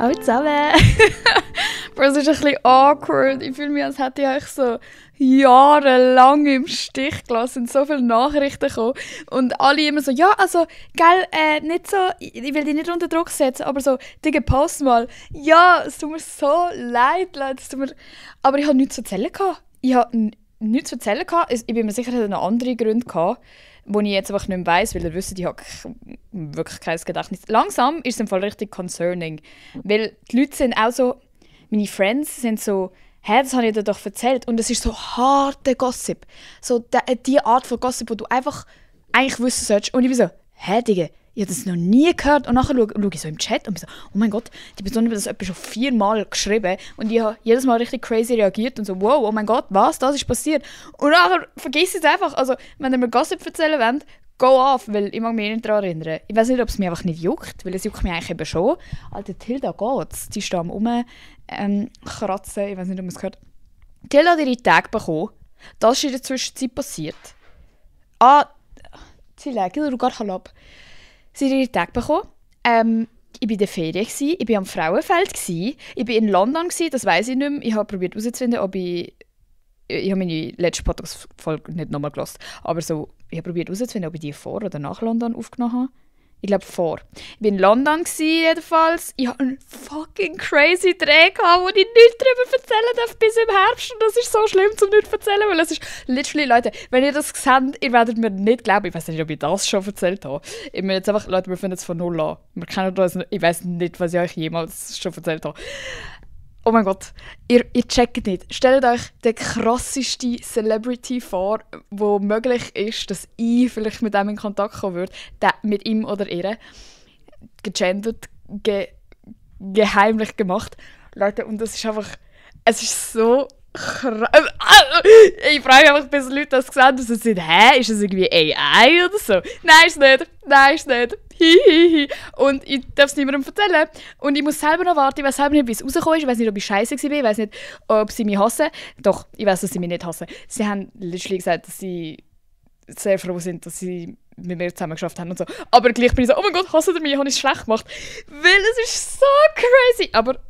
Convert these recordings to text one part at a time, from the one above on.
Hallo zusammen! Bro, es ist ein bisschen awkward. Ich fühle mich, als hätte ich euch so jahrelang im Stich gelassen. So viele Nachrichten gekommen. Und alle immer so, ja, also, gell, nicht so, ich will dich nicht unter Druck setzen, aber so, Digga, post mal. Ja, es tut mir so leid, Leute. Aber ich hatte nichts zu erzählen. Ich bin mir sicher, es hatte noch andere Gründe gehabt, die ich jetzt einfach nicht mehr weiss, weil ihr wisst, ich habe wirklich kein Gedächtnis. Langsam ist es im Fall richtig concerning. Weil die Leute sind auch so, meine Friends sind so, hä, das habe ich dir doch erzählt. Und es ist so harter Gossip. So die Art von Gossip, wo du einfach eigentlich wissen solltest. Und ich bin so, hä, Digga, ich habe das noch nie gehört. Und nachher schaue ich so im Chat und bin so, oh mein Gott, die Person hat das etwa schon 4-mal geschrieben. Und ich habe jedes Mal richtig crazy reagiert und so, wow, oh mein Gott, was, das ist passiert. Und nachher vergiss es einfach. Also, wenn ihr mir Gossip erzählen wollt, go off, weil ich mag mich nicht daran erinnern. Ich weiß nicht, ob es mich einfach nicht juckt, weil es juckt mich eigentlich eben schon. Alter, Tilda geht's. Die ist da am kratzen. Ich weiß nicht, ob man es gehört. Tilda hat ihre Tage bekommen. Das ist in der Zwischenzeit passiert. Sie legen ruhig ab. Sie hat ihre Tage bekommen. Ich war in der Ferien, ich war am Frauenfeld, ich war in London, das weiss ich nicht mehr. Ich habe probiert herauszufinden, ob ich habe meine letzte Podcast-Folge nicht nochmal gehört, aber so, ich habe probiert herauszufinden, ob ich die vor oder nach London aufgenommen habe. Ich glaube vor. Ich war in London jedenfalls. Ich hatte einen fucking crazy Dreh, wo ich nichts darüber erzählen darf bis im Herbst. Und das ist so schlimm, zum nicht zu erzählen, weil es ist literally, Leute, wenn ihr das seht, ihr werdet mir nicht glauben. Ich weiß nicht, ob ich das schon erzählt habe. Ich will jetzt einfach, Leute, wir finden es von null an. Wir kennen das, ich weiß nicht, was ich euch jemals schon erzählt habe. Oh mein Gott, ihr checkt nicht. Stellt euch den krassesten Celebrity vor, wo möglich ist, dass ich vielleicht mit dem in Kontakt kommen würde, mit ihm oder ihr. Gegendert, geheimlich gemacht. Leute, und das ist einfach, es ist so krass. Ich frage mich einfach, bis Leute das sehen, dass sie sind, hä, ist das irgendwie AI oder so? Nein, ist nicht. Hihihi. Und ich darf es niemandem erzählen. Und ich muss selber noch warten. Ich weiß selber nicht, wie es rausgekommen ist. Ich weiß nicht, ob ich scheiße war. Ich weiß nicht, ob sie mich hassen. Doch, ich weiß, dass sie mich nicht hassen. Sie haben literally gesagt, dass sie sehr froh sind, dass sie mit mir zusammen geschafft haben und so. Aber gleich bin ich so, oh mein Gott, hassen sie mich? Habe ich es schlecht gemacht? Weil es ist so crazy. Aber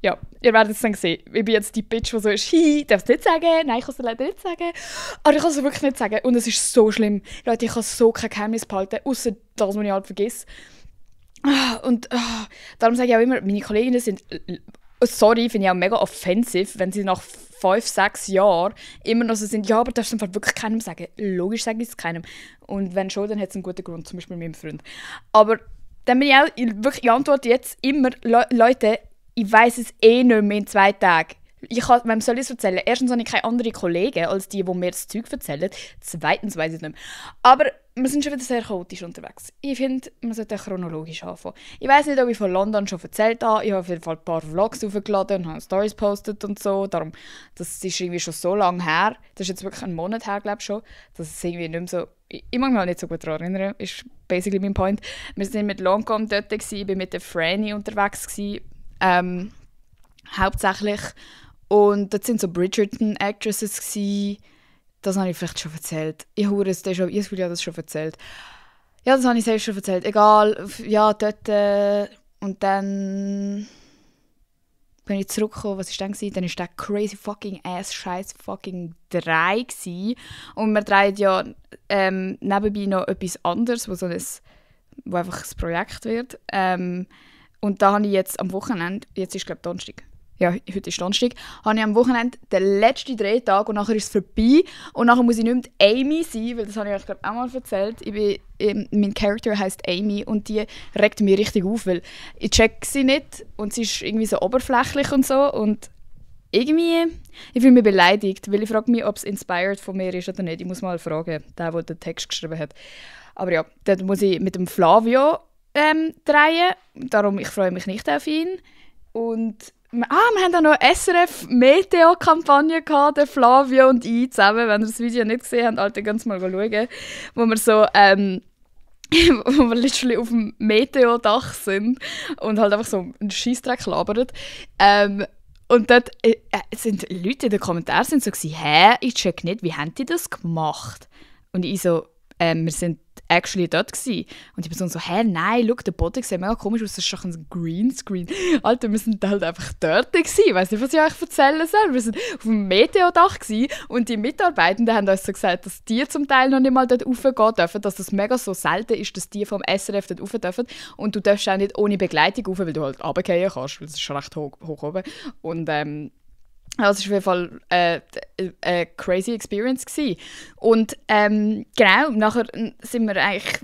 ja, ihr werdet es dann sehen. Ich bin jetzt die Bitch, die so ist, ich darf es nicht sagen. Nein, ich kann es leider nicht sagen. Aber ich kann es wirklich nicht sagen. Und es ist so schlimm. Leute, ich kann so kein Geheimnis behalten, außer das, was ich halt vergesse. Und darum sage ich auch immer, meine Kolleginnen sind, sorry, finde ich auch mega offensiv, wenn sie nach 5-6 Jahren immer noch so sind, ja, aber darfst du einfach wirklich keinem sagen. Logisch sage ich es keinem. Und wenn schon, dann hat es einen guten Grund, zum Beispiel meinem Freund. Aber dann bin ich auch, wirklich, ich antworte jetzt immer, Leute, ich weiss es eh nicht mehr in 2 Tagen. Wem soll ich es erzählen? Erstens habe ich keine anderen Kollegen als die mir das Zeug erzählen. Zweitens weiss ich es nicht mehr. Aber wir sind schon wieder sehr chaotisch unterwegs. Ich finde, man sollte chronologisch anfangen. Ich weiss nicht, ob ich von London schon erzählt habe. Ich habe auf jeden Fall ein paar Vlogs hochgeladen und habe Stories gepostet und so. Darum, das ist irgendwie schon so lange her. Das ist jetzt wirklich einen Monat her, glaube ich schon. Das ist irgendwie nicht mehr so... Ich mag mich auch nicht so gut daran erinnern. Ist basically mein Point. Wir sind mit Longcom dort, ich war mit der Franny unterwegs. Hauptsächlich. Und dort sind so Bridgerton-Actresses gsi. Das habe ich vielleicht schon erzählt. Ich habe das schon erzählt. Ja, das habe ich selbst schon erzählt. Egal. Ja, dort. Und dann bin ich zurückgekommen. Was war dann? Dann war der crazy fucking ass scheiß fucking 3 gsi. Und wir drehen ja nebenbei noch etwas anderes, wo einfach ein Projekt wird. Und da habe ich jetzt am Wochenende, jetzt ist glaube ich Donnerstag, ja, heute ist Donnerstag, habe ich am Wochenende den letzten Drehtag und nachher ist es vorbei und nachher muss ich nicht mehr Amy sein, weil das habe ich euch glaube auch mal erzählt. Mein Charakter heisst Amy und die regt mich richtig auf, weil ich check sie nicht und sie ist irgendwie so oberflächlich und so und irgendwie, ich fühle mich beleidigt, weil ich frage mich, ob es inspired von mir ist oder nicht. Ich muss mal fragen, der den Text geschrieben hat. Aber ja, dann muss ich mit dem Flavio drehen. Darum, ich freue mich nicht auf ihn. Und wir haben auch noch eine SRF-Meteo-Kampagne gehabt, der Flavio und ich zusammen. Wenn ihr das Video nicht gesehen habt, Alter, ganz mal schauen. Wo wir so, wo wir literally auf dem Meteo-Dach sind und halt einfach so einen Scheissdreck labern. Und dort sind Leute in den Kommentaren so, hä, ich check nicht, wie haben die das gemacht? Und ich so, wir sind actually dort gewesen. Und die Person so, hä, nein, schau, der Boden sieht mega komisch aus, das ist doch ein Greenscreen. Alter, wir sind halt einfach dort gewesen. Ich weiss nicht, was ich euch erzählen soll. Wir sind auf dem Meteodach gewesen und die Mitarbeitenden haben uns so gesagt, dass die zum Teil noch nicht mal dort raufgehen dürfen, dass das mega so selten ist, dass die vom SRF dort rauf dürfen. Und du darfst auch nicht ohne Begleitung rauf, weil du halt runterfallen kannst, weil es ist recht hoch oben. Und das war auf jeden Fall eine crazy Experience gewesen. Und genau, nachher sind wir eigentlich,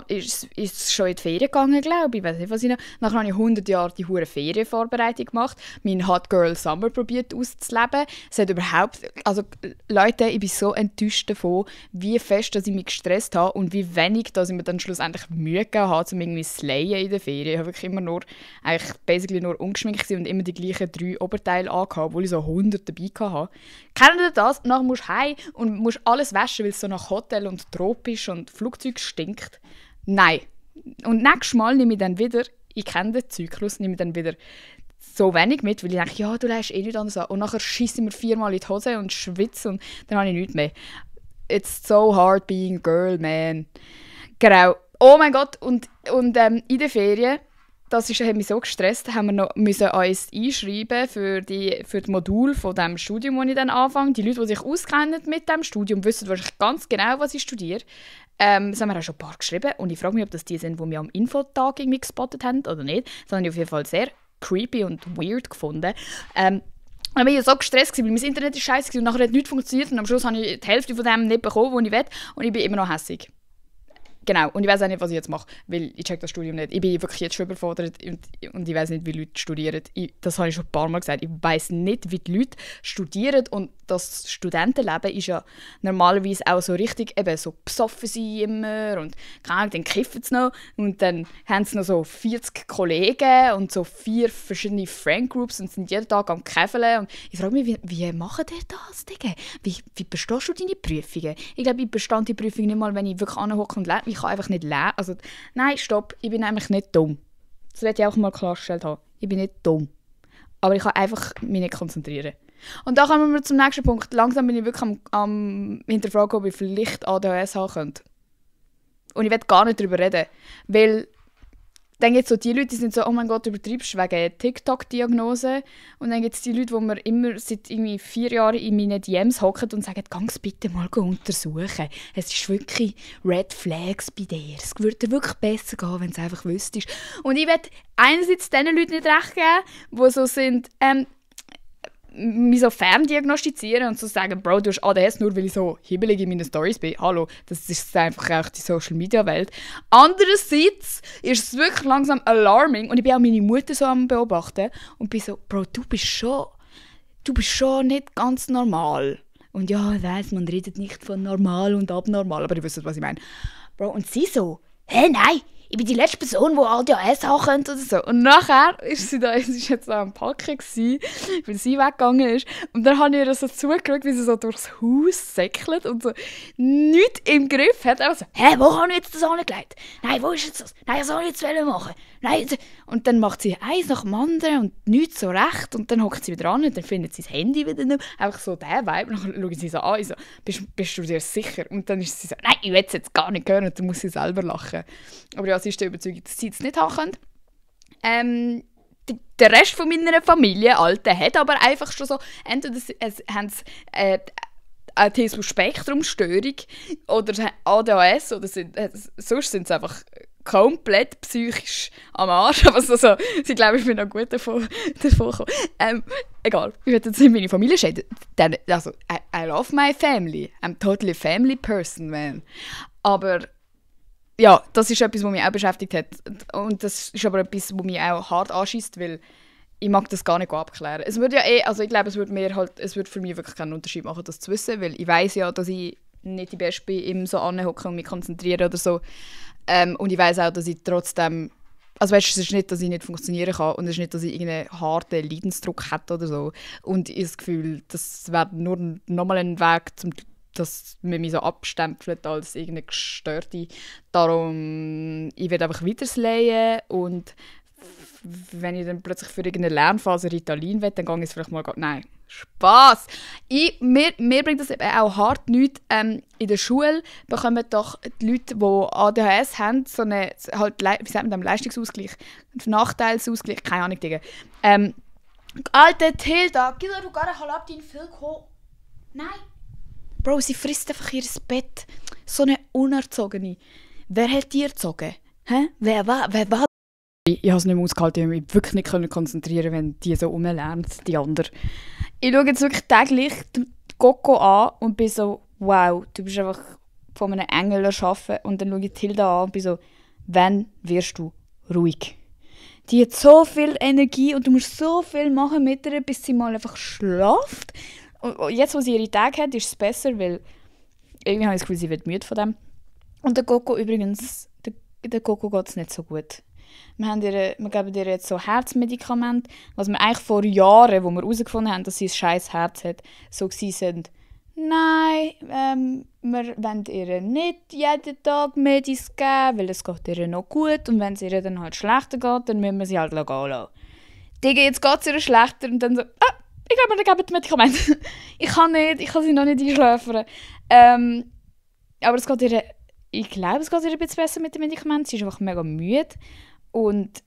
ist es schon in die Ferien gegangen, glaube ich. Ich weiß nicht, was ich noch. Nachher habe ich 100 Jahre die hure Ferienvorbereitung gemacht, meinen Hot Girl Summer probiert auszuleben. Es hat überhaupt, also Leute, ich bin so enttäuscht davon, wie fest dass ich mich gestresst habe und wie wenig dass ich mir dann schlussendlich Mühe gegeben habe, um irgendwie zu slayen in der Ferien. Ich habe wirklich immer nur, eigentlich basically nur ungeschminkt und immer die gleichen 3 Oberteile angehabt, obwohl ich so 100 dabei hatte. Kennt ihr das? Nachher musst du heim und musst alles waschen, weil es so nach Hotel und tropisch und Flugzeug stinkt. Nein. Und nächstes Mal nehme ich dann wieder, ich kenne den Zyklus, nehme ich dann wieder so wenig mit, weil ich denke, ja, du lässt eh nicht anders an. Und nachher scheisse ich mir 4-mal in die Hose und schwitze und dann habe ich nichts mehr. It's so hard being a girl, man. Genau. Oh mein Gott. Und in der Ferien, das hat mich so gestresst, haben wir noch müssen uns einschreiben für das Modul von dem Studium, das ich dann anfange. Die Leute, die sich auskennen mit dem Studium, wissen wahrscheinlich ganz genau, was ich studiere. Das haben wir auch schon ein paar geschrieben. Und ich frage mich, ob das die sind, die wir am Infotag irgendwie gespottet haben oder nicht. Das habe ich auf jeden Fall sehr creepy und weird gefunden. Dann war ich so gestresst, weil mein Internet ist scheiße und nachher hat nichts funktioniert. Und am Schluss habe ich die Hälfte von dem nicht bekommen, was ich will. Und ich bin immer noch hässig. Genau, und ich weiß auch nicht, was ich jetzt mache, weil ich check das Studium nicht. Ich bin wirklich jetzt schon überfordert und ich weiß nicht, wie Leute studieren. Das habe ich schon ein paar Mal gesagt. Ich weiß nicht, wie die Leute studieren und das Studentenleben ist ja normalerweise auch so richtig eben so besoffen sein immer und dann kiffen sie noch und dann haben sie noch so 40 Kollegen und so 4 verschiedene Friendgroups und sind jeden Tag am Käfeln und ich frage mich, wie machen die das, Digga? Wie bestehst du deine Prüfungen? Ich glaube, ich bestand die Prüfung nicht mal, wenn ich wirklich anhocke und lerne. Ich kann einfach nicht lernen. Also, nein, stopp, ich bin nämlich nicht dumm. Das werde ich auch mal klargestellt haben. Ich bin nicht dumm. Aber ich kann einfach mich nicht konzentrieren. Und da kommen wir zum nächsten Punkt. Langsam bin ich wirklich am hinterfragen, ob ich vielleicht ADHS haben könnte. Und ich will gar nicht darüber reden. Weil dann gibt es so die Leute, die sind so, oh mein Gott, übertreibst wegen TikTok-Diagnose. Und dann gibt es die Leute, die mir immer seit irgendwie 4 Jahren in meinen DMs hocken und sagen, geh es bitte mal untersuchen. Es ist wirklich Red Flags bei dir. Es würde dir wirklich besser gehen, wenn du es einfach wüsstest. Und ich will einerseits diesen Leuten nicht recht geben, die so sind, mich so ferndiagnostizieren und so sagen, Bro, du hast ADHS, nur weil ich so hibbelig in meinen Stories bin. Hallo, das ist einfach auch die Social-Media-Welt. Andererseits ist es wirklich langsam alarming und ich bin auch meine Mutter so am beobachten und bin so, Bro, du bist schon nicht ganz normal. Und ja, ich weiss, man redet nicht von normal und abnormal, aber ihr wisst, was ich meine. Bro, und sie so, hä, nein, ich bin die letzte Person, die ADHS haben könnte oder so. Und nachher ist sie da, sie war jetzt da am Packen gewesen, weil sie weggegangen ist. Und dann habe ich ihr so zugeschaut, wie sie so durchs Haus säckelt und so nichts im Griff hat. Aber so, hä, wo habe ich jetzt das angelegt? Nein, wo ist jetzt das? Nein, das soll ich jetzt machen. Nein. Und dann macht sie eins nach dem anderen und nichts so recht. Und dann hockt sie wieder an und dann findet sie das Handy wieder nicht. Einfach so der Vibe. Und dann schauen sie so an, so, bist du dir sicher? Und dann ist sie so, nein, ich will es jetzt gar nicht hören. Und dann muss sie selber lachen. Aber ja, sie ist der Überzeugung, dass sie es nicht haben können. Der Rest von meiner Familie, Alter, hat aber einfach schon so, entweder haben sie Autismus-Spektrum-Störung oder ADHS oder sonst sind sie einfach komplett psychisch am Arsch. Aber so, sie glaube, ich bin noch gut davon gekommen. Egal, ich will jetzt nicht meine Familie schäden. Also, I love my family. I'm totally a family person, man. Aber ja, das ist etwas, was mich auch beschäftigt hat. Und das ist aber etwas, was mich auch hart anschießt, weil ich mag das gar nicht abklären. Es würde ja also ich glaube, es würde für mich wirklich keinen Unterschied machen, das zu wissen, weil ich weiss ja, dass ich nicht die Beste bin, im so anhocken und mich konzentrieren oder so. Und ich weiss auch, dass ich trotzdem, also weißt, es ist nicht, dass ich nicht funktionieren kann und es ist nicht, dass ich irgendeinen harten Leidensdruck hätte oder so. Und ich habe das Gefühl, das wäre nur nochmal ein Weg, dass man mich so abstempelt als irgendeine Gestörte. Darum, ich werde einfach weiterslayen und wenn ich dann plötzlich für irgendeine Lernphase Ritalin will, dann gehe ich es vielleicht mal... Nein, Spass. Mir bringt das eben auch hart nichts. In der Schule bekommen doch die Leute, die ADHS haben, so eine, halt, wie sagt man das, Leistungsausgleich, Nachteilsausgleich, keine Ahnung, Digga. Alter Tilda, gib du gar halb deinen Film kommen. Nein. Bro, sie frisst einfach ihr Bett. So eine Unerzogene. Wer hat die erzogen? Hä? Wer war? Ich habe es nicht mehr ausgehalten, ich konnte mich wirklich nicht konzentrieren, wenn die so rumlernt, die andere. Ich schaue jetzt wirklich täglich die Coco an und bin so, wow, du bist einfach von einem Engel erschaffen. Und dann schaue ich Tilda an und bin so, wann wirst du ruhig? Die hat so viel Energie und du musst so viel machen mit ihr, bis sie mal einfach schläft. Und jetzt, wo sie ihre Tage hat, ist es besser, weil irgendwie habe ich das Gefühl, sie wird müde von dem. Und der Coco übrigens, der Coco geht es nicht so gut. Wir geben ihr jetzt so Herzmedikamente, was wir eigentlich vor Jahren, wo wir herausgefunden haben, dass sie ein scheiß Herz hat, so waren, nein, wir wollen ihr nicht jeden Tag Medis geben, weil es geht ihr noch gut und wenn es ihr dann halt schlechter geht, dann müssen wir sie halt gehen lassen. Digga, jetzt geht es ihr schlechter und dann so, ich glaube, wir geben die Medikamente. Ich kann sie noch nicht einschläfern. Aber es geht ihr, ich glaube, es geht ihr ein bisschen besser mit den Medikamenten. Sie ist einfach mega müde. Und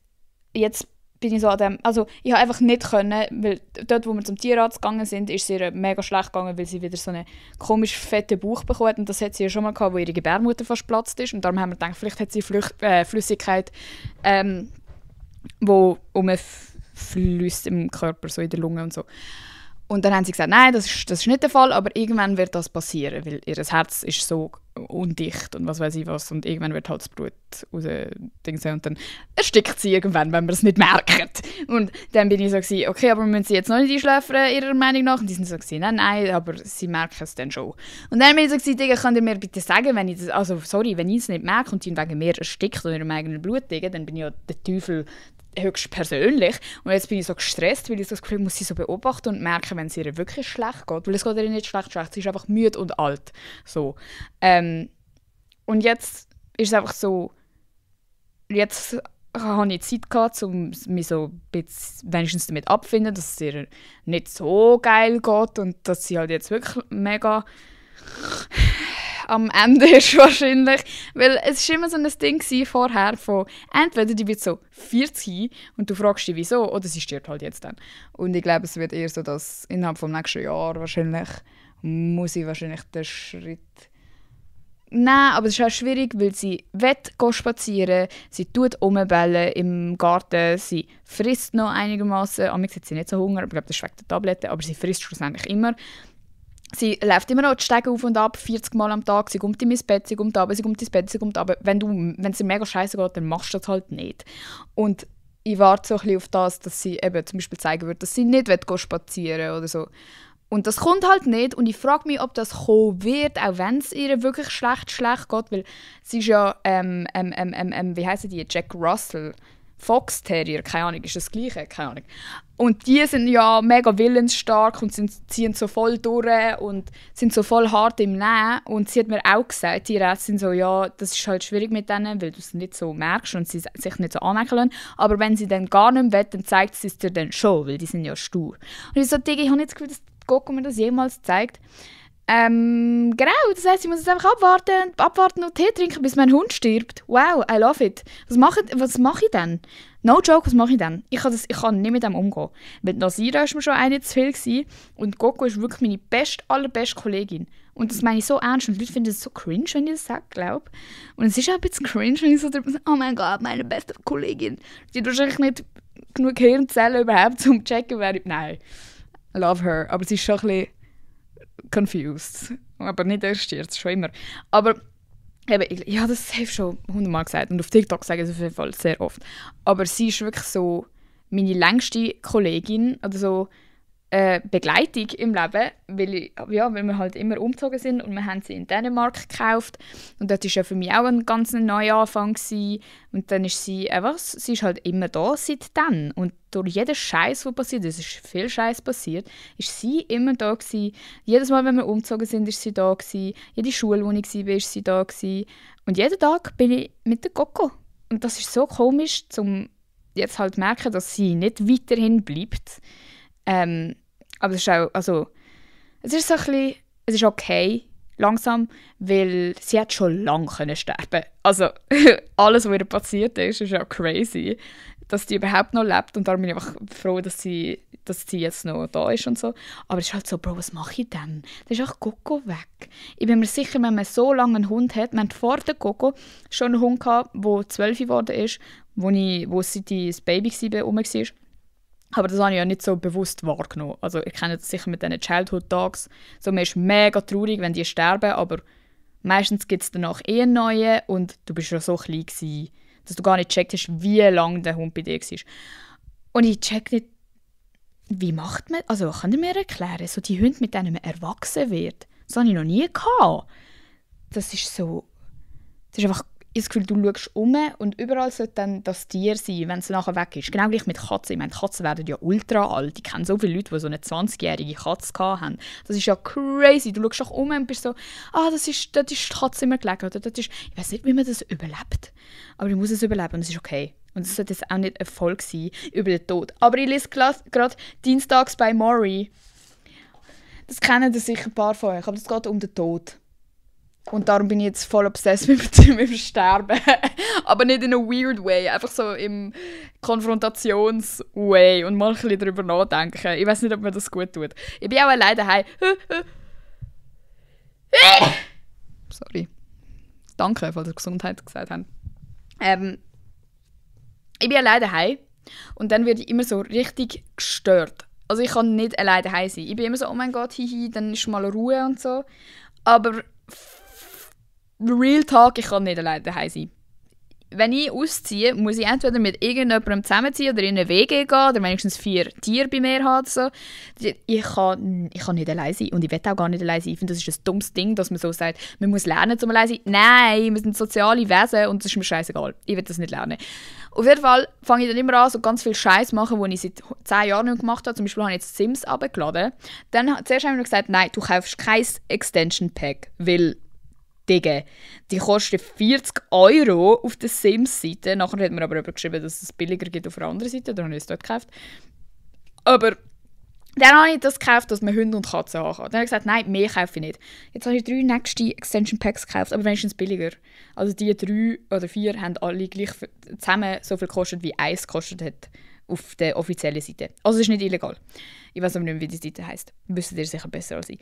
jetzt bin ich so an dem, also ich habe einfach nicht können, weil dort, wo wir zum Tierarzt gegangen sind, ist es ihr mega schlecht gegangen, weil sie wieder so einen komisch fetten Bauch bekommen hat. Und das hat sie ja schon mal gehabt, wo ihre Gebärmutter fast geplatzt ist. Und darum haben wir gedacht, vielleicht hat sie Flüssigkeit, wo fließt im Körper, so in der Lunge und so. Und dann haben sie gesagt, nein, das ist nicht der Fall, aber irgendwann wird das passieren, weil ihr Herz ist so undicht und was weiß ich was und irgendwann wird halt das Blut raus und dann erstickt sie irgendwann, wenn man es nicht merkt. Und dann bin ich so gewesen, okay, aber müssen sie jetzt noch nicht einschläfern, ihrer Meinung nach? Und die sind so gewesen, nein, aber sie merken es dann schon. Und dann bin ich so gewesen, Digga, könnt ihr mir bitte sagen, wenn ich es nicht merke und sie wegen mir erstickt oder ihrem eigenen Blut, Digga, dann bin ich ja der Teufel höchst persönlich. Und jetzt bin ich so gestresst, weil ich so das Gefühl muss sie so beobachten und merken, wenn es ihr wirklich schlecht geht. Weil es geht ihr nicht schlecht. Sie ist einfach müde und alt. So. Und jetzt ist es einfach so, jetzt habe ich Zeit gehabt, um mich so ein bisschen wenigstens damit abzufinden, dass es ihr nicht so geil geht und dass sie halt jetzt wirklich mega am Ende ist wahrscheinlich, weil es war immer so ein Ding vorher von, entweder die wird so 40 und du fragst dich wieso, oder sie stirbt halt jetzt dann. Und ich glaube, es wird eher so, dass innerhalb des nächsten Jahres wahrscheinlich muss ich wahrscheinlich den Schritt... Nein, aber es ist auch schwierig, weil sie will spazieren, sie tut rumbellen im Garten, sie frisst noch einigermaßen. Am hat sie nicht so Hunger, aber ich glaube, das ist wegen der Tabletten, aber sie frisst schlussendlich immer. Sie läuft immer noch die Stege auf und ab, 40 Mal am Tag. Sie kommt in mein Bett, sie kommt runter, sie kommt ins Bett, sie kommt runter. Wenn es ihr mega scheiße geht, dann machst du das halt nicht. Und ich warte so ein bisschen auf das, dass sie eben zum Beispiel zeigen wird, dass sie nicht spazieren will oder so. Und das kommt halt nicht. Und ich frage mich, ob das kommen wird, auch wenn es ihr wirklich schlecht geht. Weil sie ist ja, wie heissen die? Jack Russell. Fox Terrier, keine Ahnung, ist das Gleiche? Keine Ahnung. Und die sind ja mega willensstark und ziehen so voll durch und sind so voll hart im Nähen. Und sie hat mir auch gesagt, die Räte sind so, ja, das ist halt schwierig mit denen, weil du es nicht so merkst und sie sich nicht so anmerken lassen. Aber wenn sie dann gar nicht will, dann zeigt sie es dir dann schon, weil die sind ja stur. Und ich so, Digga, ich habe nicht das Gefühl, dass Coco mir das jemals zeigt. Genau, das heisst, ich muss jetzt einfach abwarten und Tee trinken, bis mein Hund stirbt. Wow, I love it. Was mache ich denn? No joke, was mache ich denn? Ich kann nicht mit dem umgehen. Mit Nasira war mir schon eine zu viel gewesen, und Coco ist wirklich meine allerbeste Kollegin. Und das meine ich so ernst und die Leute finden es so cringe, wenn ich das sage, glaube ich. Und es ist auch ein bisschen cringe, wenn ich so drüber sage, oh mein Gott, meine beste Kollegin. Die hat wahrscheinlich nicht genug Hirnzellen überhaupt, um zu checken, wer ich... Nein, I love her, aber sie ist schon ein bisschen confused. Aber nicht erst jetzt, schon immer. Aber eben, ich habe das schon 100-mal gesagt und auf TikTok sage ich es auf jeden Fall sehr oft. Aber sie ist wirklich so meine längste Kollegin oder so Begleitung im Leben, weil wir halt immer umgezogen sind und wir haben sie in Dänemark gekauft und dort war ja für mich auch ein ganz neuer Anfang gewesen. Und dann ist sie einfach, sie ist halt immer da seitdem und durch jeden Scheiß, der passiert ist, es ist viel Scheiß passiert, ist sie immer da gewesen. Jedes Mal, wenn wir umgezogen sind, ist sie da gewesen. Jede Schule, wo ich war, ist sie da gewesen. Und jeden Tag bin ich mit der Coco. Und das ist so komisch, zum jetzt halt merken, dass sie nicht weiterhin bleibt. Aber es ist auch, also, es ist so ein bisschen, es ist okay, langsam, weil sie hat schon lange sterben können. Also, alles, was ihr passiert ist ja crazy, dass die überhaupt noch lebt und darum bin ich einfach froh, dass sie jetzt noch da ist und so. Aber es ist halt so, Bro, was mache ich denn? Da ist auch Coco weg. Ich bin mir sicher, wenn man so lange einen Hund hat, wir hatten vor der Coco schon einen Hund gehabt, der 12 geworden ist, wo sie das Baby war. Aber das habe ich ja nicht so bewusst wahrgenommen. Also ich kenne das sicher mit diesen Childhood Dogs. So, man ist mega traurig, wenn die sterben, aber meistens gibt es danach einen neuen und du bist ja so klein gewesen, dass du gar nicht gecheckt hast, wie lange der Hund bei dir war. Und ich check nicht, wie macht man, also kann ihr mir erklären, so die Hunde, mit denen man erwachsen wird, das habe ich noch nie gehabt. Das ist so, das ist einfach, ich habe das Gefühl, du schaust um und überall sollte dann das Tier sein, wenn es nachher weg ist. Genau gleich mit Katzen. Ich meine, Katzen werden ja ultra alt. Ich kenne so viele Leute, die so eine 20-jährige Katze hatten. Das ist ja crazy. Du schaust doch um und bist so, das ist die Katze immer gelegen. Oder das ist, ich weiß nicht, wie man das überlebt. Aber ich muss es überleben und es ist okay. Und es sollte jetzt auch nicht Erfolg sein über den Tod. Aber ich lese gerade «Dienstags bei Maury». Das kennen sicher ein paar von euch, aber es geht um den Tod. Und darum bin ich jetzt voll obsessed mit dem Sterben. Aber nicht in einem weird way, einfach so im Konfrontations-way und mal ein bisschen darüber nachdenken. Ich weiß nicht, ob mir das gut tut. Ich bin auch alleine daheim. Sorry. Danke, weil ihr Gesundheit gesagt habt. Ich bin alleine daheim und dann werde ich immer so richtig gestört. Also ich kann nicht alleine daheim sein. Ich bin immer so, oh mein Gott, hihi, dann ist mal Ruhe und so. Aber Real Talk, ich kann nicht alleine daheim sein. Wenn ich ausziehe, muss ich entweder mit irgendjemandem zusammenziehen oder in eine WG gehen oder wenigstens 4 Tiere bei mir haben. So. Ich kann nicht allein sein und ich will auch gar nicht allein sein. Ich finde, das ist ein dummes Ding, dass man so sagt, man muss lernen, um allein zu sein. Nein, wir sind soziale Wesen und das ist mir scheißegal. Ich will das nicht lernen. Auf jeden Fall fange ich dann immer an, so ganz viel Scheiß zu machen, den ich seit 10 Jahren nicht gemacht habe. Zum Beispiel habe ich jetzt Sims runtergeladen. Zuerst haben wir gesagt, nein, du kaufst kein Extension Pack, weil Digga, die kosten 40 € auf der Sims-Seite. Nachher hat mir aber geschrieben, dass es billiger gibt auf einer anderen Seite. Dann habe ich es dort gekauft. Aber dann habe ich das gekauft, dass man Hunde und Katzen haben kann. Dann habe ich gesagt, nein, mehr kaufe ich nicht. Jetzt habe ich 3 nächste Extension Packs gekauft, aber wenigstens billiger. Also die 3 oder 4 haben alle gleich zusammen so viel gekostet, wie eins gekostet hat auf der offiziellen Seite. Also es ist nicht illegal. Ich weiß aber nicht mehr, wie die Seite heisst. Wüsstet ihr sicher besser als ich.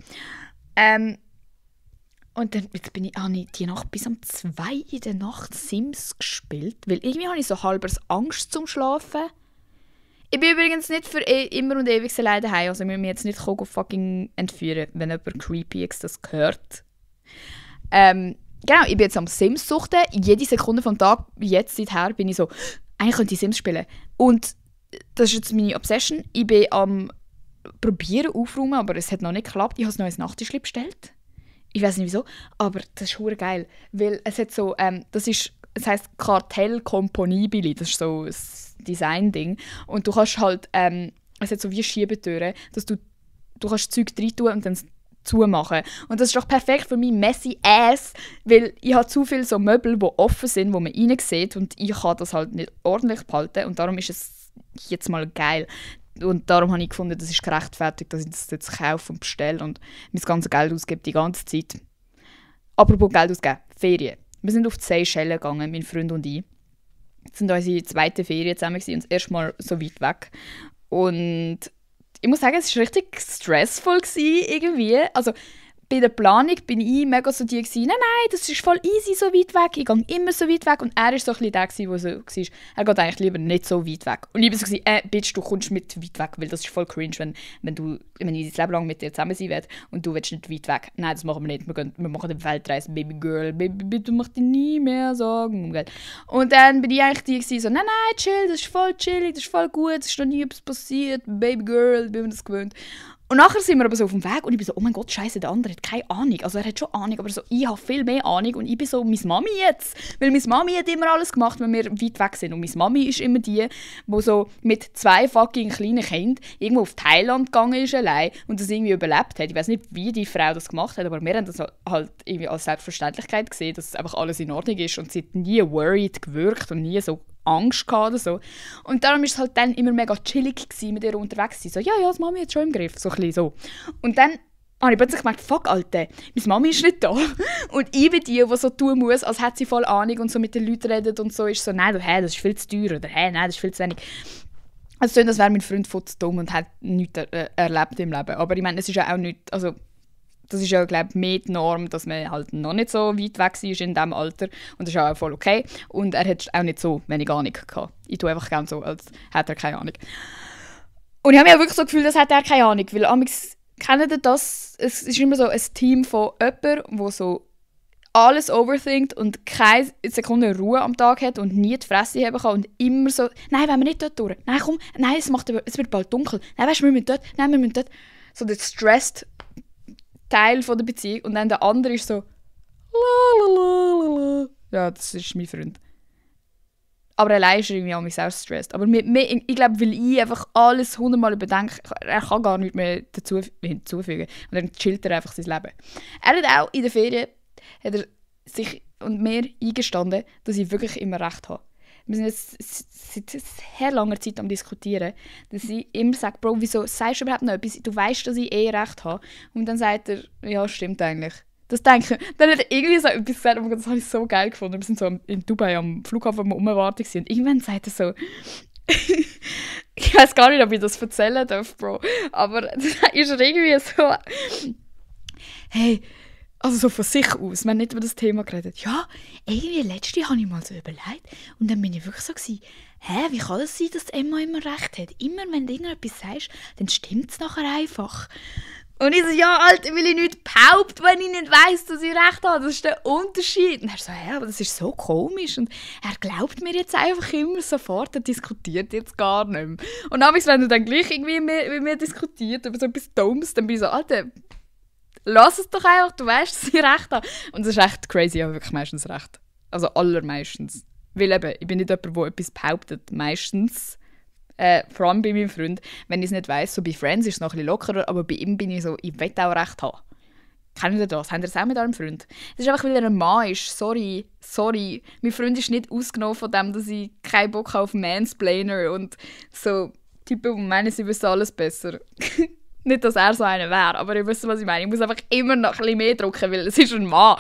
Und dann jetzt habe ich die Nacht bis um 2 in der Nacht Sims gespielt, weil irgendwie habe ich so halbers Angst zum Schlafen. Ich bin übrigens nicht für immer und ewig alleine daheim, also ich will mich jetzt nicht fucking entführen, wenn jemand creepy das gehört. Genau, ich bin jetzt am Sims suchten. Jede Sekunde vom Tag, jetzt seither, bin ich so, eigentlich könnte ich Sims spielen. Und das ist jetzt meine Obsession. Ich bin am probieren aufräumen, aber es hat noch nicht geklappt. Ich habe ein neues Nachttischchen bestellt. Ich weiß nicht wieso, aber das ist hure geil, weil es hat so, es heisst Kartell Componibili, das ist so ein Design-Ding und du kannst halt, es hat so wie Schiebetüren, dass du kannst Zeug rein tun und dann zumachen. Und das ist doch perfekt für mein messy Ass, weil ich habe zu viele so Möbel, die offen sind, wo man rein sieht und ich kann das halt nicht ordentlich behalten und darum ist es jetzt mal geil. Und darum habe ich gefunden, das ist gerechtfertigt, dass ich das jetzt kaufe und bestelle und mein ganzes Geld ausgebe die ganze Zeit. Apropos Geld ausgeben, Ferien. Wir sind auf die Seychellen gegangen, mein Freund und ich. Das waren unsere zweite Ferien zusammen und das erste Mal so weit weg. Und ich muss sagen, es war richtig stressvoll irgendwie. Also bei der Planung bin ich mega so die gewesen, nein, das ist voll easy so weit weg, ich gehe immer so weit weg. Und er war so ein bisschen der, der so war, er geht eigentlich lieber nicht so weit weg. Und ich war so, Bitch, du kommst mit weit weg, weil das ist voll cringe, wenn ich dein Leben lang mit dir zusammen sein will und du willst nicht weit weg. Nein, das machen wir nicht, wir machen eine Weltreise, Baby Girl, Baby, bitte mach dir nie mehr Sorgen. Und dann bin ich eigentlich die gewesen, so, nein, chill, das ist voll chillig, das ist voll gut, es ist noch nie etwas passiert, Baby Girl, bin mir das gewöhnt. Und nachher sind wir aber so auf dem Weg und ich bin so, oh mein Gott, scheiße, der andere hat keine Ahnung. Also er hat schon Ahnung, aber so, ich habe viel mehr Ahnung und ich bin so, meine Mami jetzt. Weil meine Mami hat immer alles gemacht, wenn wir weit weg sind. Und meine Mami ist immer die so mit 2 fucking kleinen Kindern irgendwo auf Thailand gegangen ist allein und das irgendwie überlebt hat. Ich weiß nicht, wie die Frau das gemacht hat, aber wir haben das halt irgendwie als Selbstverständlichkeit gesehen, dass einfach alles in Ordnung ist und sie hat nie worried gewirkt und nie so Angst gehabt oder so. Und darum war es halt dann immer mega chillig gewesen, mit ihr unterwegs zu sein. So, ja, das Mami jetzt schon im Griff, so ein bisschen so. Und dann habe ich plötzlich gemerkt, fuck, Alter, meine Mami ist nicht da. Und ich bin die so tun muss, als hätte sie voll Ahnung und so mit den Leuten redet und so, ist so, nein, das ist viel zu teuer oder nein, das ist viel zu wenig. Also das wäre mein Freund voll zu dumm und hat nichts erlebt im Leben. Aber ich meine, es ist ja auch nicht, also das ist ja, glaube ich, mehr die Norm, dass man halt noch nicht so weit weg war in diesem Alter. Und das ist auch voll okay. Und er hat auch nicht so wenig Ahnung gehabt. Ich tue einfach gerne so, als hätte er keine Ahnung. Und ich habe mir auch wirklich so gefühlt, als hätte er keine Ahnung. Weil amigs kennt ihr das? Es ist immer so ein Team von jemandem, der so alles overthinkt und keine Sekunde Ruhe am Tag hat und nie die Fresse haben kann und immer so, nein, wollen wir nicht dort durch. Nein, komm, nein, es wird bald dunkel. Nein, weißt du, wir müssen dort. Nein, wir müssen dort. So der stressed Teil von der Beziehung. Und dann der andere ist so, lalalala. Ja, das ist mein Freund. Aber allein ist er irgendwie auch mich selbst stressed. Aber ich glaube, weil ich einfach alles 100-mal überdenke, er kann gar nichts mehr dazu hinzufügen. Und dann chillt er einfach sein Leben. Er hat auch in der Ferien hat er sich und mir eingestanden, dass ich wirklich immer recht habe. Wir sind jetzt seit sehr langer Zeit am Diskutieren, dass ich immer sage, Bro, wieso sagst du überhaupt noch etwas? Du weißt, dass ich recht habe. Und dann sagt er, ja, stimmt eigentlich. Das denke ich. Dann hat er irgendwie so etwas gesagt, aber das habe ich so geil gefunden. Wir sind so in Dubai am Flughafen umwartet und irgendwann sagt er so, ich weiß gar nicht, ob ich das erzählen darf, Bro, aber das ist irgendwie so, hey, also so von sich aus, wir haben nicht über das Thema geredet. Ja, irgendwie letzte habe ich mal so überlegt und dann bin ich wirklich so gewesen, wie kann das sein, dass Emma immer recht hat? Immer wenn du irgendetwas sagst, dann stimmt es nachher einfach. Und ich so, ja, Alter, will ich nicht behaupten, wenn ich nicht weiss, dass ich recht habe. Das ist der Unterschied. Und er so, aber das ist so komisch. Und er glaubt mir jetzt einfach immer sofort, er diskutiert jetzt gar nicht mehr. Und abends, wenn er dann gleich irgendwie mit mir diskutiert über so etwas Dummes, dann bin ich so, Alter, lass es doch einfach, du weißt, dass ich recht habe. Und das ist echt crazy, ich habe wirklich meistens recht. Also allermeistens. Weil eben, ich bin nicht jemand, der etwas behauptet. Meistens. Vor allem bei meinem Freund, wenn ich es nicht weiss, so bei Friends ist es noch ein bisschen lockerer, aber bei ihm bin ich so, ich will auch recht haben. Kennt ihr das? Habt ihr das auch mit eurem Freund? Es ist einfach, weil er ein Mann ist. Sorry. Mein Freund ist nicht ausgenommen von dem, dass ich keinen Bock habe auf Mansplainer und so Typen, die meinen, sie wissen alles besser. Nicht, dass er so einer wäre, aber ihr wisst, was ich meine. Ich muss einfach immer noch ein bisschen mehr drücken, weil es ist ein Mann.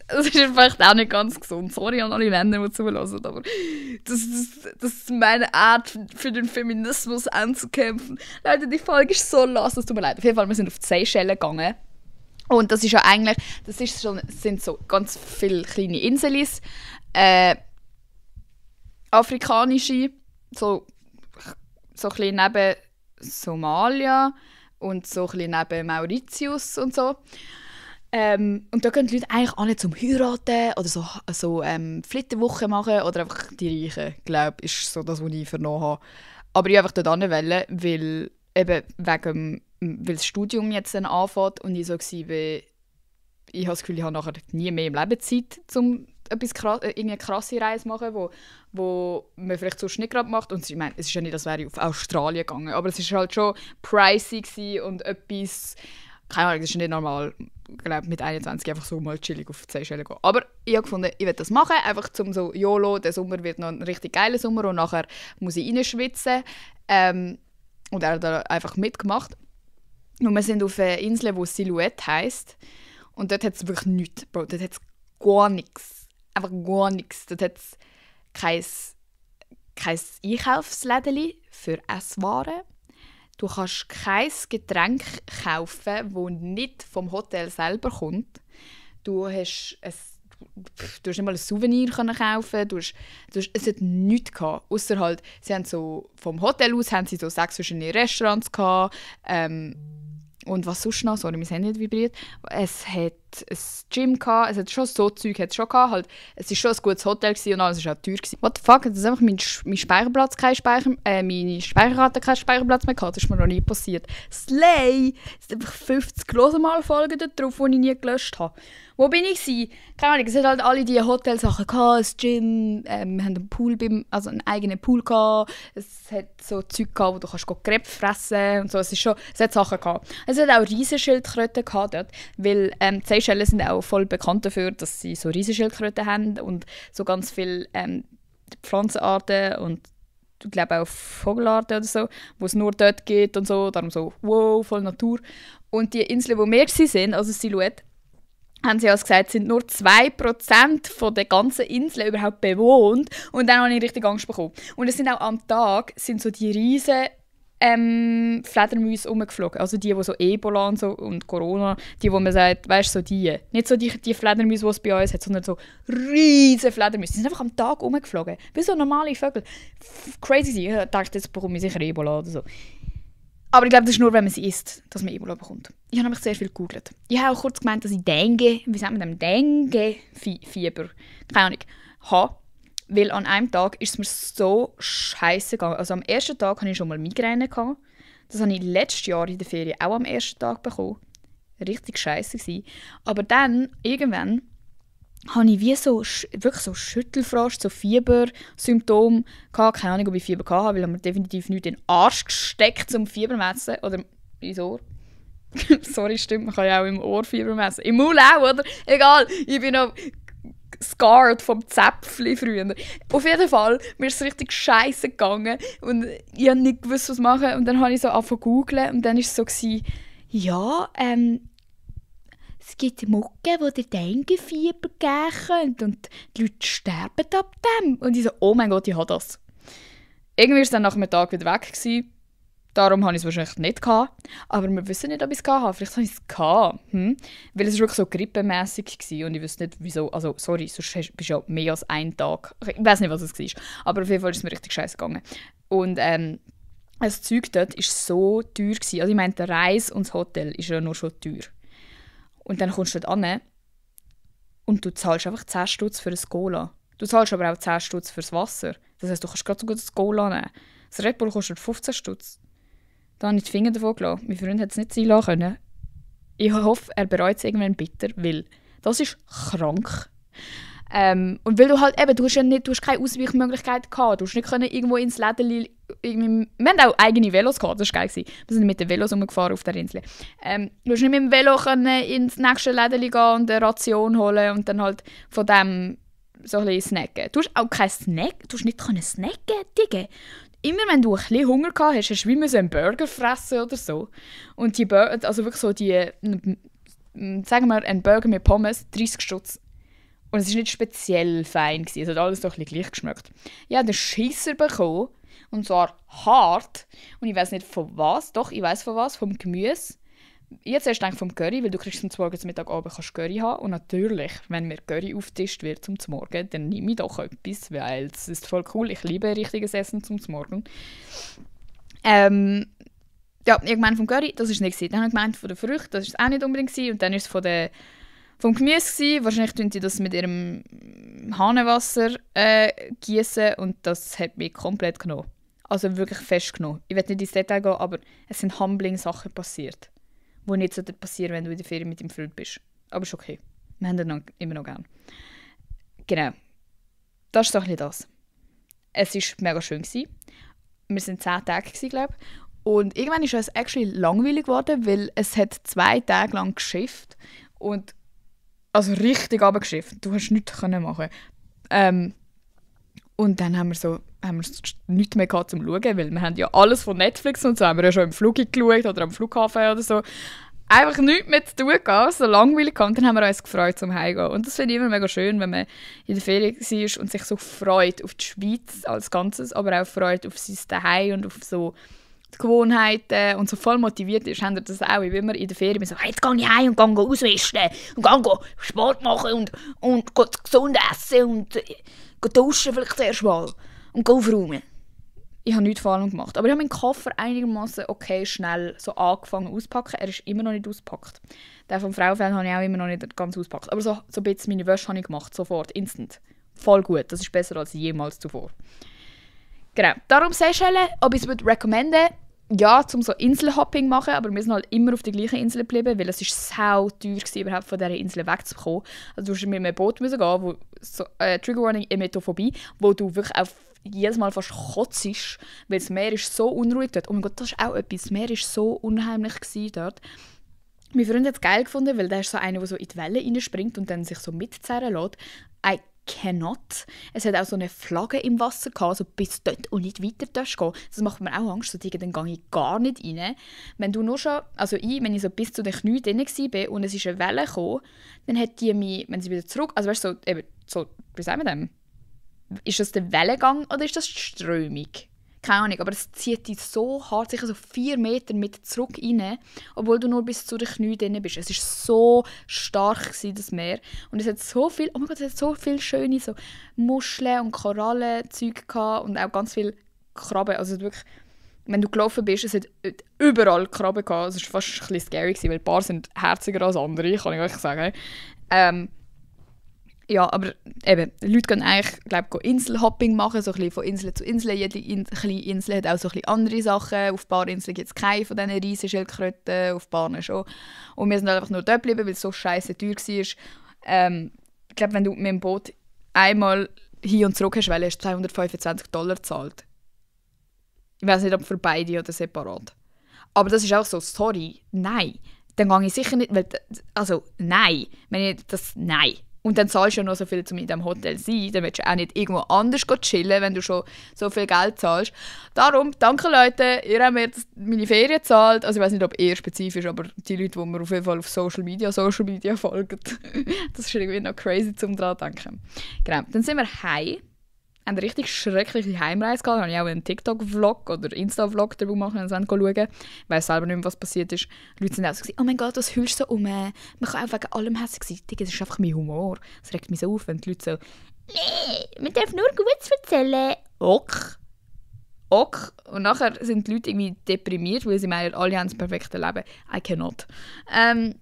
Das ist vielleicht auch nicht ganz gesund. Sorry an alle Länder, die zulassen, aber das ist meine Art, für den Feminismus anzukämpfen. Leute, die Folge ist so los, es tut mir leid. Auf jeden Fall, wir sind auf die Seychellen gegangen. Und das ist ja eigentlich, sind so ganz viele kleine Inselis. Afrikanische, so ein bisschen neben Somalia und so ein bisschen neben Mauritius und so. Und da gehen die Leute eigentlich alle zum Heiraten oder so Flitterwoche machen oder einfach die Reichen, glaube ich, ist so das, was ich vernommen habe. Aber ich einfach dort hinwollen, weil eben weil das Studium jetzt dann anfängt und ich so war, ich habe das Gefühl, ich habe nachher nie mehr im Leben Zeit, um irgendeine krasse Reise zu machen, wo man vielleicht sonst nicht gerade macht. Und ich meine, es ist ja nicht, als wäre ich auf Australien gegangen, aber es war halt schon pricey und etwas, keine Ahnung, das ist nicht normal, ich glaube, mit 21 einfach so mal chillig auf die Seychellen gehen. Aber ich habe gefunden, ich will das machen, einfach zum so, YOLO, der Sommer wird noch ein richtig geiler Sommer und nachher muss ich reinschwitzen. Und er hat da einfach mitgemacht. Und wir sind auf einer Insel, die Silhouette heisst. Und dort hat es wirklich nichts, Bro. Dort hat es gar nichts. Einfach gar nichts. Dort hat es kein Einkaufsläden für Esswaren. Du kannst kein Getränk kaufen, das nicht vom Hotel selber kommt. Du hast nicht mal ein Souvenir kaufen. Es hat nichts gehabt. Ausser halt, sie haben so, vom Hotel aus haben sie so 6 verschiedene Restaurants gehabt. Und was sonst noch? Sorry, mein Handy hat vibriert. Es hat ein Gym gehabt, es hat schon so Zeug hat es schon gehabt. Halt, es war schon ein gutes Hotel und alles war auch teuer gewesen. What the fuck? Das ist einfach mein Speicherplatz meine Speicherkarte keinen Speicherplatz mehr gehabt. Das ist mir noch nie passiert. Slay! Es sind einfach 50 Losenmal-Folgen da drauf, die ich nie gelöscht habe. Wo bin ich gewesen? Keine Ahnung, es hat halt alle diese Hotelsachen gehabt, das Gym, wir haben einen Pool, einen eigenen Pool gehabt, es hat so Zeug gehabt, wo du kannst Crepe fressen und so, es hat Sachen gehabt. Es hat auch Riesenschildkröten gehabt dort, weil die Seychellen sind auch voll bekannt dafür, dass sie so Riesenschildkröten haben und so ganz viele Pflanzenarten und ich glaube auch Vogelarten oder so, wo es nur dort gibt und so, darum so, wow, voll Natur. Und die Inseln, wo wir waren, also Silhouette, haben sie also gesagt, sind nur 2% von der ganzen Insel überhaupt bewohnt. Und dann habe ich richtig Angst bekommen. Und es sind auch am Tag sind so die riesen Fledermäuse rumgeflogen. Also die so Ebola und, so, und Corona, die, wo man sagt, weißt du, so die. Nicht so die Fledermäuse, die es bei uns hat, sondern so riesige Fledermäuse. Die sind einfach am Tag rumgeflogen. Wie so normale Vögel. Crazy. Ich dachte, jetzt bekomme ich sicher Ebola oder so. Aber ich glaube, das ist nur, wenn man sie isst, dass man Ebola bekommt. Ich habe nämlich sehr viel gegoogelt. Ich habe auch kurz gemeint, dass ich Dengue, wie sagt man dem, Dengue-Fieber, keine Ahnung, habe. Weil an einem Tag ist es mir so scheiße gegangen. Also am ersten Tag hatte ich schon mal Migräne gehabt. Das habe ich letztes Jahr in der Ferien auch am ersten Tag bekommen. Richtig scheiße gewesen. Aber dann, irgendwann, hatte ich wie so, wirklich so Schüttelfrost, so Fiebersymptome gehabt. Keine Ahnung, ob ich Fieber hatte, weil ich mir definitiv nicht in den Arsch gesteckt zum Fieber messen. Oder ins Ohr. Sorry, stimmt, man kann ja auch im Ohr Fieber messen. Im Mund auch, oder? Egal, ich bin noch scarred vom Zäpfchen früher. Auf jeden Fall, mir ist es richtig scheiße gegangen und ich habe nicht gewusst, was machen. Und dann habe ich so angefangen zu googlen und dann war es so, ja, es gibt Mucke, die dir Dengue-Fieber geben können und die Leute sterben ab dem. Und ich so, oh mein Gott, ich habe das. Irgendwie war es dann nach einem Tag wieder weg gewesen. Darum hatte ich es wahrscheinlich nicht gehabt. Aber wir wissen nicht, ob ich es hatte. Vielleicht habe ich es gehabt. Weil es wirklich so grippemässig war und ich wusste nicht, wieso. Also, sorry, sonst bist du ja mehr als einen Tag. Ich weiß nicht, was es war. Aber auf jeden Fall ist es mir richtig scheiße gegangen. Und das Zeug dort war so teuer gewesen. Also ich meine, die Reise und das Hotel ist ja nur schon teuer. Und dann kommst du dort an und du zahlst einfach 10 Stutz für ein Cola. Du zahlst aber auch 10 Stutz für das Wasser. Das heisst, du kannst gerade so gut das Cola nehmen. Das Red Bull kostet 15 Stutz. Da habe ich die Finger davon gelassen. Mein Freund hätte es nicht sein lassen können. Ich hoffe, er bereut es irgendwann bitter, weil das ist krank. Und weil du halt eben, du hast keine Ausweichmöglichkeit gehabt. Du hast nicht irgendwo ins Läden. Wir haben auch eigene Velos gehabt, das war geil. Wir sind mit den Velos rumgefahren auf der Insel. Du hast nicht mit dem Velo ins nächste Läden gehen und eine Ration holen und dann halt von dem so ein bisschen snacken. Du hast auch keinen Snack, du hast nicht snacken, Digga. Immer wenn du ein bisschen Hunger gehabt hast, hast du wie einen Burger fressen oder so. Und die also wirklich so sagen wir, ein Burger mit Pommes, 30 Stutz. Und es war nicht speziell fein, es hat alles doch ein bisschen gleich geschmeckt. Ich habe einen Scheisser bekommen, und zwar hart. Und ich weiß nicht von was, doch, ich weiß von was, vom Gemüse. Jetzt erst denke ich vom Curry, weil du kriegst zum Morgen, zum Mittag, Abend kannst Curry haben. Und natürlich, wenn mir Curry aufgetischt wird zum Morgen, dann nehme ich doch etwas, weil es ist voll cool. Ich liebe richtiges Essen zum Morgen. Ja, irgendwann vom Curry, das war nicht. Dann habe ich gemeint, von den Früchten, das war auch nicht unbedingt. Und dann war es vom Gemüse. Wahrscheinlich tun sie das mit ihrem Hahnenwasser gießen und das hat mich komplett genommen. Also wirklich festgenommen. Ich will nicht ins Detail gehen, aber es sind Humbling-Sachen passiert, die nicht so passieren, wenn du in der Ferien mit deinem Freund bist. Aber ist okay. Wir haben den immer noch gern. Genau. Das ist doch nicht das. Es war mega schön. Wir waren 10 Tage, glaube ich. Und irgendwann ist es actually langweilig geworden, weil es hat 2 Tage lang geschifft. Und also richtig runtergeschifft. Du hast nichts machen. Und dann haben wir nichts mehr gehabt zum Schauen, weil wir haben ja alles von Netflix und so haben wir ja schon im Flug geschaut oder am Flughafen oder so. Einfach nichts mehr zu tun gehabt, so langweilig gehabt. Und dann haben wir uns gefreut, zum Heimgehen. Und das finde ich immer mega schön, wenn man in der Ferien war und sich so freut auf die Schweiz als Ganzes, aber auch freut auf sein Zuhause und auf so die Gewohnheiten und so voll motiviert ist. Habt ihr das auch? Ich bin immer in der Ferien so, hey, jetzt gehe ich heim und gehe ausmisten und gehe Sport machen und gesund essen und duschen vielleicht erst mal und aufräumen. Ich habe nichts vor allem gemacht. Aber ich habe meinen Koffer einigermaßen okay schnell so angefangen auszupacken. Er ist immer noch nicht ausgepackt. Den vom Frauenfeld habe ich auch immer noch nicht ganz ausgepackt. Aber so ein bisschen meine Wäsche habe ich gemacht, sofort, instant. Voll gut, das ist besser als jemals zuvor. Genau, darum Seychellen, ob ich es recommenden, ja, um so Inselhopping zu machen, aber wir sind halt immer auf der gleichen Insel geblieben, weil es ist sau teuer war, überhaupt von dieser Insel wegzukommen. Also du musst mit einem Boot gehen, wo so, Trigger Warning, Emetophobie, wo du wirklich auf jedes Mal fast kotzt, weil das Meer ist so unruhig dort. Oh mein Gott, das ist auch etwas, das Meer war so unheimlich dort. Mein Freund hat es geil gefunden, weil der ist so einer, der so in die Wellen reinspringt und dann sich so mitzerren lässt. cannot. Es hat auch so eine Flagge im Wasser gehabt, so bis dort und nicht weiter gehen. Das macht mir auch Angst, so dann gehe ich gar nicht rein. Wenn du nur schon, also wenn ich so bis zu den Knien drin war und es ist eine Welle gekommen, dann hat die mich, wenn sie wieder zurück, also weißt du, so, wie sagen wir dem? Ist das der Wellengang oder ist das die Strömung? Keine Ahnung, aber es zieht dich so hart, sicher so 4 Meter mit zurück rein, obwohl du nur bis zu den Knien drin bist. Es war so stark, das Meer. Und es hat so viel, oh mein Gott, es hat so viele schöne so Muscheln und Korallenzeug gehabt und auch ganz viele Krabben. Also wirklich, wenn du gelaufen bist, es hat überall Krabben gehabt. Es war fast ein bisschen scary, weil ein paar sind herziger als andere, kann ich euch sagen. Ja, aber eben, die Leute gehen eigentlich, glaube ich, Inselhopping machen, so ein bisschen von Insel zu Insel. Jede kleine Insel hat auch so ein bisschen andere Sachen. Auf ein paar Inseln gibt es keine von diesen riesen Schildkröten, auf ein paar schon. Und wir sind einfach nur dort geblieben, weil es so scheiße teuer war. Ich glaube, wenn du mit dem Boot einmal hin und zurück hast, hast du $225 gezahlt. Ich weiß nicht, ob für beide oder separat. Aber das ist auch so, sorry, nein. Dann gehe ich sicher nicht, weil, also nein. Nein. Und dann zahlst du ja noch so viel, um in diesem Hotel zu sein. Dann willst du auch nicht irgendwo anders chillen, wenn du schon so viel Geld zahlst. Darum, danke Leute, ihr habt mir meine Ferien gezahlt. Also ich weiß nicht, ob ihr spezifisch, aber die Leute, die mir auf jeden Fall auf Social Media folgen. Das ist irgendwie noch crazy, zum daran zu denken. Genau, dann sind wir heim. Haben eine richtig schreckliche Heimreise gehabt. Da habe ich auch einen TikTok-Vlog oder Insta-Vlog darüber machen und dann schauen. Ich weiss selber nicht mehr, was passiert ist. Die Leute sind auch so, oh mein Gott, was hüllst du so um? Man kann auch wegen allem hässlich sein. Das ist einfach mein Humor. Das regt mich so auf, wenn die Leute so, nee, man darf nur Gutes erzählen. Ok. Und nachher sind die Leute irgendwie deprimiert, weil sie meinen, alle haben das perfekte Leben. I cannot. Dann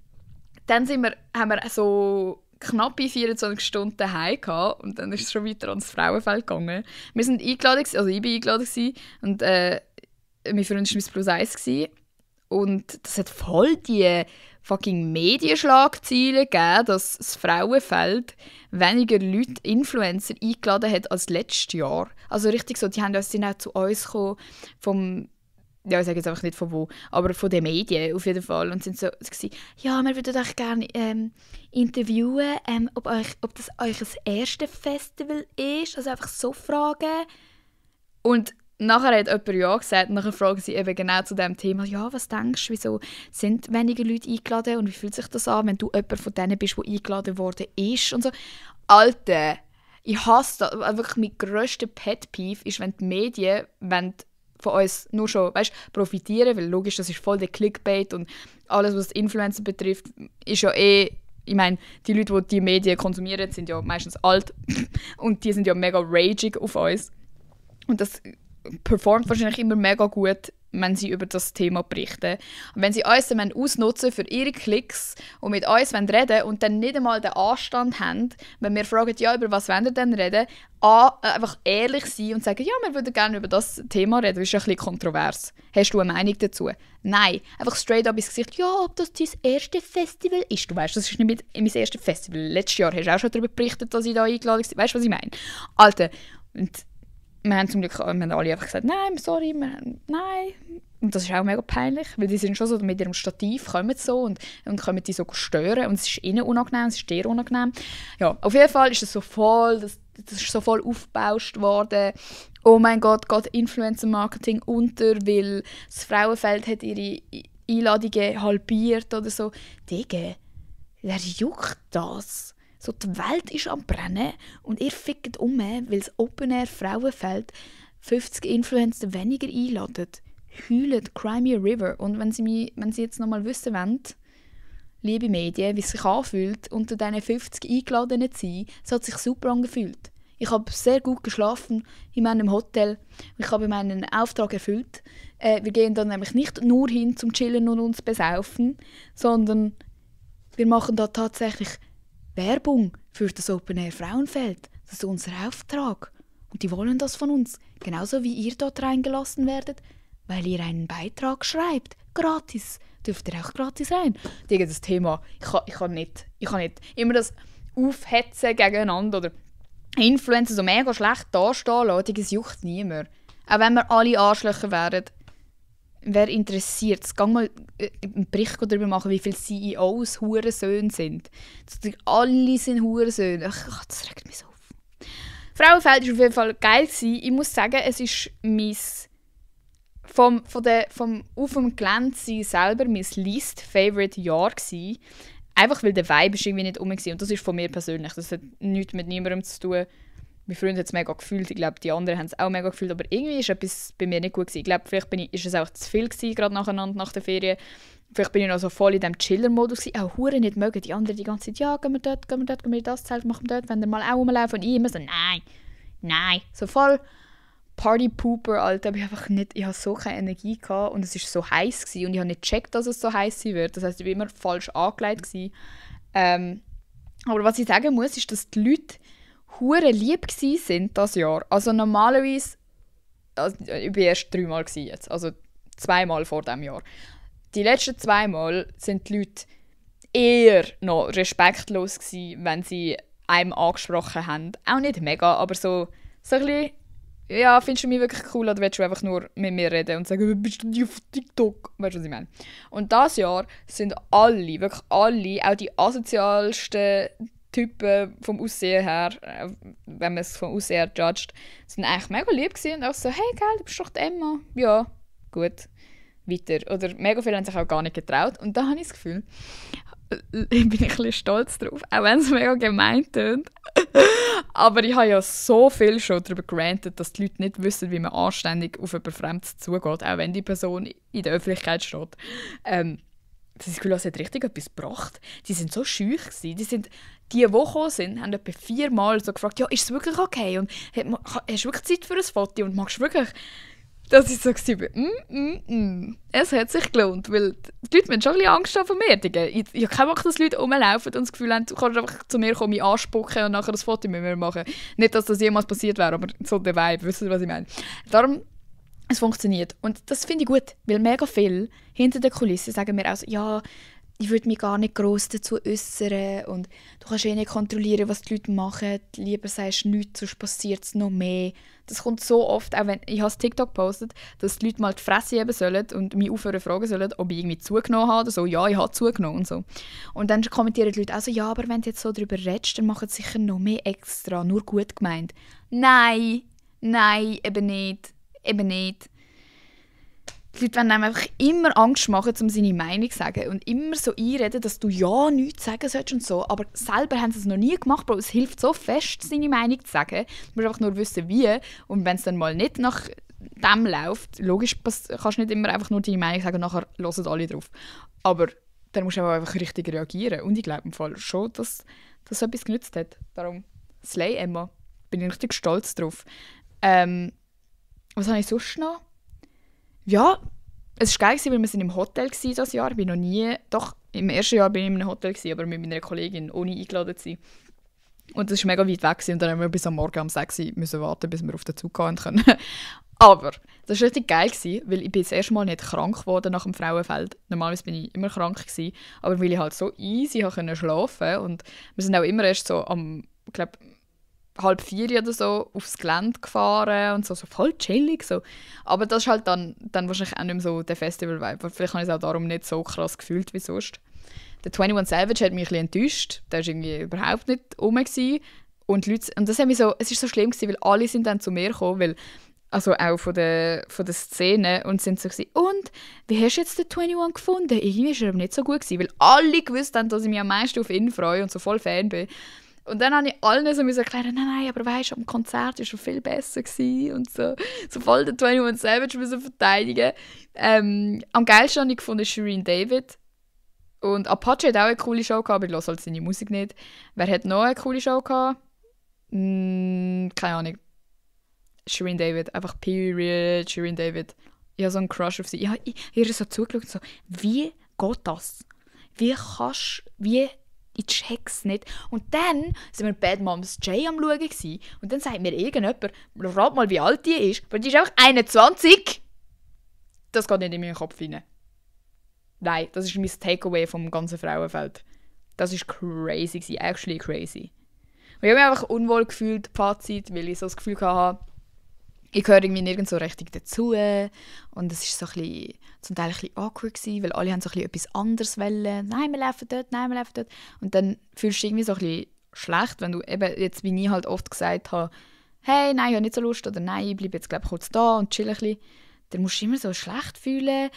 haben wir so knappe 24 Stunden daheim gehabt und dann ist es schon weiter ans Frauenfeld gegangen. Wir sind eingeladen, also ich bin eingeladen und mein Freund war mein +1 und das hat voll die fucking Medienschlagzeilen gegeben, dass das Frauenfeld weniger Leute, Influencer, eingeladen hat als letztes Jahr. Also richtig so, sind auch zu uns gekommen, ja, ich sage jetzt einfach nicht von wo, aber von den Medien auf jeden Fall. Und sind so gewesen, ja, wir würden euch gerne interviewen, ob das euch das erste Festival ist. Also einfach so fragen. Und nachher hat jemand ja gesagt, und nachher fragen sie eben genau zu diesem Thema, ja, was denkst du, wieso sind weniger Leute eingeladen und wie fühlt sich das an, wenn du jemand von denen bist, der eingeladen worden ist und so. Alter, ich hasse das. Wirklich mein grösster Pet-Peeve ist, wenn die Medien von uns nur schon profitieren, weil logisch, das ist voll der Clickbait und alles, was Influencer betrifft, ist ja ich meine, die Leute, die Medien konsumieren, sind ja meistens alt und die sind ja mega raging auf uns. Und das performt wahrscheinlich immer mega gut, wenn sie über das Thema berichten. Und wenn sie uns dann ausnutzen für ihre Klicks und mit uns reden wollen und dann nicht einmal den Anstand haben, wenn wir fragen, ja, über was wollen wir denn reden, einfach ehrlich sein und sagen, ja, wir würden gerne über das Thema reden, das ist ja ein bisschen kontrovers. Hast du eine Meinung dazu? Nein, einfach straight up ins Gesicht, ja, ob das dein erstes Festival ist. Du weißt, das ist nicht mein erstes Festival. Letztes Jahr hast du auch schon darüber berichtet, dass ich da eingeladen war. Weißt du, was ich meine? Alter, und wir haben zum Glück alle einfach gesagt, nein, sorry, nein. Und das ist auch mega peinlich, weil die sind schon so mit ihrem Stativ, kommen so und kommen die so stören und es ist ihnen unangenehm, es ist dir unangenehm. Ja, auf jeden Fall ist das so voll, das ist so voll aufgebauscht worden. Oh mein Gott, geht Influencer-Marketing unter, weil das Frauenfeld hat ihre Einladungen halbiert oder so. Digga, wer juckt das? So, die Welt ist am Brennen und ihr fickt weil das Open-Air Frauenfeld 50 Influencer weniger einladet. Heult, cry me a river. Und wenn sie jetzt noch mal wissen wollen, liebe Medien, wie es sich anfühlt, unter diesen 50 Eingeladenen zu sein, es hat sich super angefühlt. Ich habe sehr gut geschlafen in meinem Hotel. Ich habe meinen Auftrag erfüllt. Wir gehen dann nämlich nicht nur hin zum Chillen und uns besaufen, sondern wir machen da tatsächlich Werbung für das Open Air Frauenfeld. Das ist unser Auftrag. Und die wollen das von uns. Genauso wie ihr dort reingelassen werdet, weil ihr einen Beitrag schreibt. Gratis. Dürft ihr auch gratis rein. Gegen das Thema. Ich kann nicht immer das Aufhetzen gegeneinander oder Influencer so mega schlecht dastehen lassen. Das juckt niemand. Auch wenn wir alle Arschlöcher wären. Wer interessiert es? Geh mal einen Bericht darüber machen, wie viele CEOs Hurensöhne sind. Alle sind Hurensöhne. Ach, das regt mich so auf. Frauenfeld war auf jeden Fall geil gewesen. Ich muss sagen, es ist vom auf dem Gelände selber mein least favorite Jahr gewesen. Einfach weil der Vibe ist irgendwie nicht rum war. Und das ist von mir persönlich. Das hat nichts mit niemandem zu tun. Mein Freund hat es mega gefühlt. Ich glaube, die anderen haben es auch mega gefühlt. Aber irgendwie ist etwas bei mir nicht gut gewesen. Ich glaube, vielleicht ist es auch zu viel gewesen, gerade nacheinander nach der Ferien. Vielleicht bin ich noch so voll in diesem Chiller-Modus gewesen. Auch hure nicht mögen. Die anderen die ganze Zeit, ja, gehen wir dort, gehen wir in das Zelt, machen wir dort, wenn wir mal auch rumlaufen. Und ich immer so, nein. So voll Party-Pooper, Alter. Aber ich hatte so keine Energie gehabt. Und es war so heiß gewesen. Und ich habe nicht gecheckt, dass es so heiß sein wird. Das heisst, ich war immer falsch angelegt gewesen. Aber was ich sagen muss, ist, dass die Leute hure lieb waren das Jahr. Also normalerweise, ich war erst 3 Mal jetzt, also 2 Mal vor diesem Jahr. Die letzten 2 Mal sind die Leute eher noch respektlos gewesen, wenn sie einem angesprochen haben. Auch nicht mega, aber so ein bisschen, ja, findest du mich wirklich cool oder willst du einfach nur mit mir reden und sagen, bist du die auf TikTok? Weißt du, was ich meine? Und dieses Jahr sind alle, wirklich alle, auch die asozialsten Typen vom Aussehen her, wenn man es vom Aussehen her judgt, sind eigentlich mega lieb gewesen und auch so, hey, geil, du bist doch die Emma. Ja, gut, weiter. Oder mega viele haben sich auch gar nicht getraut. Und da habe ich das Gefühl, bin ich ein bisschen stolz drauf, auch wenn es mega gemein tönt. Aber ich habe ja so viel schon darüber gerantet, dass die Leute nicht wissen, wie man anständig auf jemand Fremdes zugeht, auch wenn die Person in der Öffentlichkeit steht. Das Gefühl, es hat richtig etwas gebracht. Die sind so schüch gewesen. Die gekommen sind, haben etwa 4 Mal so gefragt, ja, ist es wirklich okay? Und hast du wirklich Zeit für ein Foto? Und magst du wirklich... Das ist so gewesen, es hat sich gelohnt, weil die Leute haben schon ein bisschen Angst vor Vermehrungen. Ich habe keine Bock, dass Leute rumlaufen und das Gefühl haben, du kannst einfach zu mir kommen, mich anspucken und nachher ein Foto mit mir machen. Nicht, dass das jemals passiert wäre, aber so der Vibe, wisst ihr, was ich meine? Darum, es funktioniert. Und das finde ich gut, weil mega viel hinter der Kulisse sagen mir auch so, ja, ich würde mich gar nicht gross dazu äußern und du kannst nicht kontrollieren, was die Leute machen. Lieber sagst du nichts, sonst passiert es noch mehr. Das kommt so oft, auch wenn ich habe TikTok gepostet, dass die Leute mal die Fresse haben sollen und mich aufhören fragen sollen, ob ich irgendwie zugenommen habe oder so. Ja, ich habe zugenommen und so. Und dann kommentieren die Leute also ja, aber wenn du jetzt so darüber redest, dann machen sie sicher noch mehr extra, nur gut gemeint. Nein, eben nicht. Die Leute wollen einem einfach immer Angst machen, um seine Meinung zu sagen und immer so einreden, dass du ja nichts sagen sollst und so. Aber selber haben sie es noch nie gemacht, Bro. Es hilft so fest, seine Meinung zu sagen. Du musst einfach nur wissen, wie. Und wenn es dann mal nicht nach dem läuft, logisch kannst du nicht immer einfach nur deine Meinung sagen und nachher hören alle drauf. Aber dann musst du auch einfach richtig reagieren. Und ich glaube im Fall schon, dass das etwas genützt hat. Darum, Slay Emma. Bin ich richtig stolz drauf. Was habe ich sonst noch? Ja, es war geil, weil wir im Hotel waren dieses Jahr. Ich bin noch nie, doch im ersten Jahr bin ich in einem Hotel, aber mit meiner Kollegin, ohne eingeladen zu sein. Und das war mega weit weg und dann haben wir bis am Morgen um 6 Uhr müssen warten, bis wir auf den Zug gehen können. Aber das war richtig geil, weil ich bin das erste Mal nicht krank geworden nach dem Frauenfeld. Normalerweise bin ich immer krank gewesen, aber weil ich halt so easy schlafen konnte und wir sind auch immer erst so am, ich glaube, 3:30 oder so aufs Gelände gefahren und so voll chillig. So. Aber das ist halt dann wahrscheinlich auch nicht mehr so der Festival-Vibe. Vielleicht habe ich es auch darum nicht so krass gefühlt wie sonst. Der 21 Savage hat mich ein bisschen enttäuscht. Der war irgendwie überhaupt nicht rum. Und das hat mich so, es war so schlimm gewesen, weil alle sind dann zu mir gekommen, weil, also auch von der Szene, und sind so gewesen, und wie hast du jetzt den 21 gefunden? Irgendwie war er aber nicht so gut gewesen, weil alle gewusst haben, dass ich mich am meisten auf ihn freue und so voll Fan bin. Und dann habe ich allen so erklären, nein, aber weißt du, am Konzert war schon viel besser gewesen und so voll den 21 Savage müssen verteidigen. Am geilsten habe ich gefunden Shirin David. Und Apache hat auch eine coole Show gehabt, aber ich höre halt seine Musik nicht. Wer hat noch eine coole Show gehabt? Keine Ahnung. Shirin David, einfach period, Shirin David. Ich habe so einen Crush auf sie. Ich habe ihr so zugeschaut und so, wie geht das? Ich check's nicht. Und dann sind wir Bad Moms J am Schauen gewesen. Und dann sagt mir irgendjemand, rat mal, wie alt die ist. Weil die ist einfach 21. Das geht nicht in meinen Kopf rein. Nein, das ist mein Takeaway vom ganzen Frauenfeld. Das war crazy gewesen, actually crazy. Und ich habe mich einfach unwohl gefühlt, Fazit, weil ich so das Gefühl hatte, ich gehöre irgendwie nirgends so richtig dazu. Und es war so zum Teil ein bisschen awkward gewesen, weil alle haben so ein bisschen etwas anderes wollen. Nein, wir laufen dort. Und dann fühlst du dich irgendwie so ein bisschen schlecht, wenn du eben, jetzt wie ich halt oft gesagt habe, hey, nein, ich habe nicht so Lust oder nein, ich bleibe jetzt glaub, kurz da und chill ein bisschen, dann musst du immer so schlecht fühlen,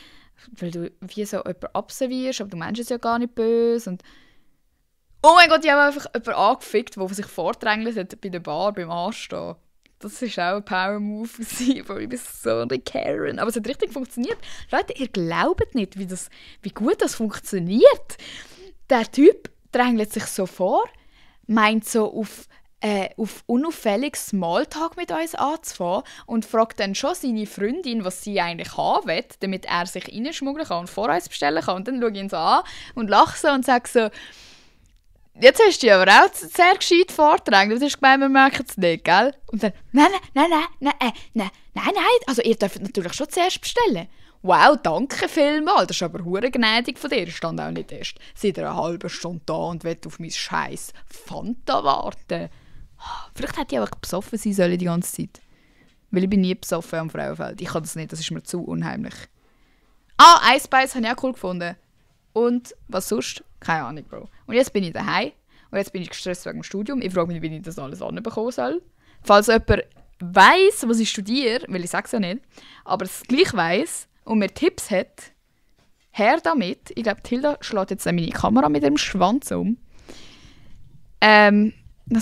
weil du wie so jemanden abservierst, aber du meinst es ja gar nicht böse. Und oh mein Gott, ich habe einfach jemanden angefickt, der sich vordrängelt hat bei der Bar beim Anstehen. Das war auch ein Power-Move, weil ich bin so eine Karen. Aber es hat richtig funktioniert. Leute, ihr glaubt nicht, wie gut das funktioniert. Der Typ drängelt sich so vor, meint so auf unauffällig Smalltalk mit uns anzufangen und fragt dann schon seine Freundin, was sie eigentlich haben will, damit er sich reinschmuggeln kann und vor uns bestellen kann. Und dann schaue ich ihn so an und lache so und sage so, jetzt hast du dich aber auch sehr gescheit vorgetragen. Du hast gemeint, wir merken es nicht, gell? Und dann, nein, also ihr dürft natürlich schon zuerst bestellen. Wow, danke vielmals, das ist aber hure gnädig von dir. Ich stand auch nicht erst seit einer halben Stunde da und will auf mein scheiß Fanta warten. Vielleicht hätte ich einfach besoffen sein sollen die ganze Zeit. Weil ich bin nie besoffen am Frauenfeld. Ich kann das nicht, das ist mir zu unheimlich. Ice Spice habe ich auch cool gefunden. Und was sonst? Keine Ahnung, Bro. Und jetzt bin ich daheim. Und jetzt bin ich gestresst wegen dem Studium. Ich frage mich, wie ich das alles anbekommen soll. Falls jemand weiss, was ich studiere, weil ich sage es ja nicht, aber es gleich weiss und mir Tipps hat, her damit. Ich glaube, Tilda schlägt jetzt meine Kamera mit dem Schwanz um.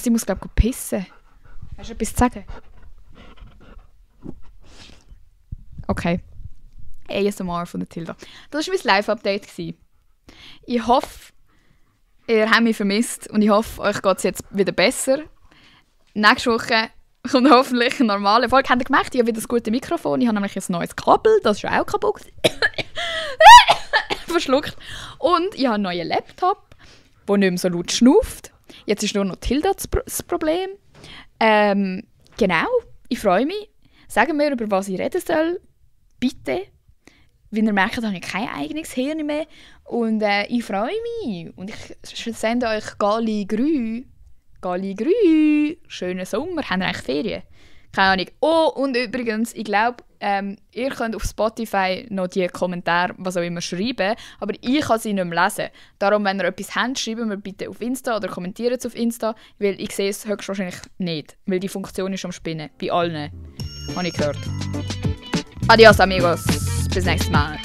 Sie muss, glaube ich, pissen. Hast du etwas zu sagen? Okay. ASMR von der Tilda. Das war mein Live-Update. Ich hoffe, ihr habt mich vermisst und ich hoffe, euch geht es jetzt wieder besser. Nächste Woche kommt hoffentlich eine normale Folge. Habt ihr gemerkt, ich habe wieder das gute Mikrofon. Ich habe nämlich ein neues Kabel, das ist auch kaputt. Verschluckt. Und ich habe einen neuen Laptop, der nicht mehr so laut schnauft. Jetzt ist nur noch Tilda das Problem. Genau, ich freue mich. Sagen mir, über was ich reden soll. Bitte. Wie ihr merkt, habe ich kein eigenes Hirn mehr. Und ich freue mich. Und ich sende euch Gali Grü. Gali Grü. Schönen Sommer. Habt ihr eigentlich Ferien? Keine Ahnung. Oh, und übrigens, ich glaube, ihr könnt auf Spotify noch die Kommentare, was auch immer, schreiben, aber ich kann sie nicht mehr lesen. Darum, wenn ihr etwas habt, schreiben wir bitte auf Insta oder kommentiert es auf Insta, weil ich sehe es höchstwahrscheinlich nicht, weil die Funktion ist am Spinnen. Bei allen. Habe ich gehört. Adios, amigos. Bis nächstes Mal.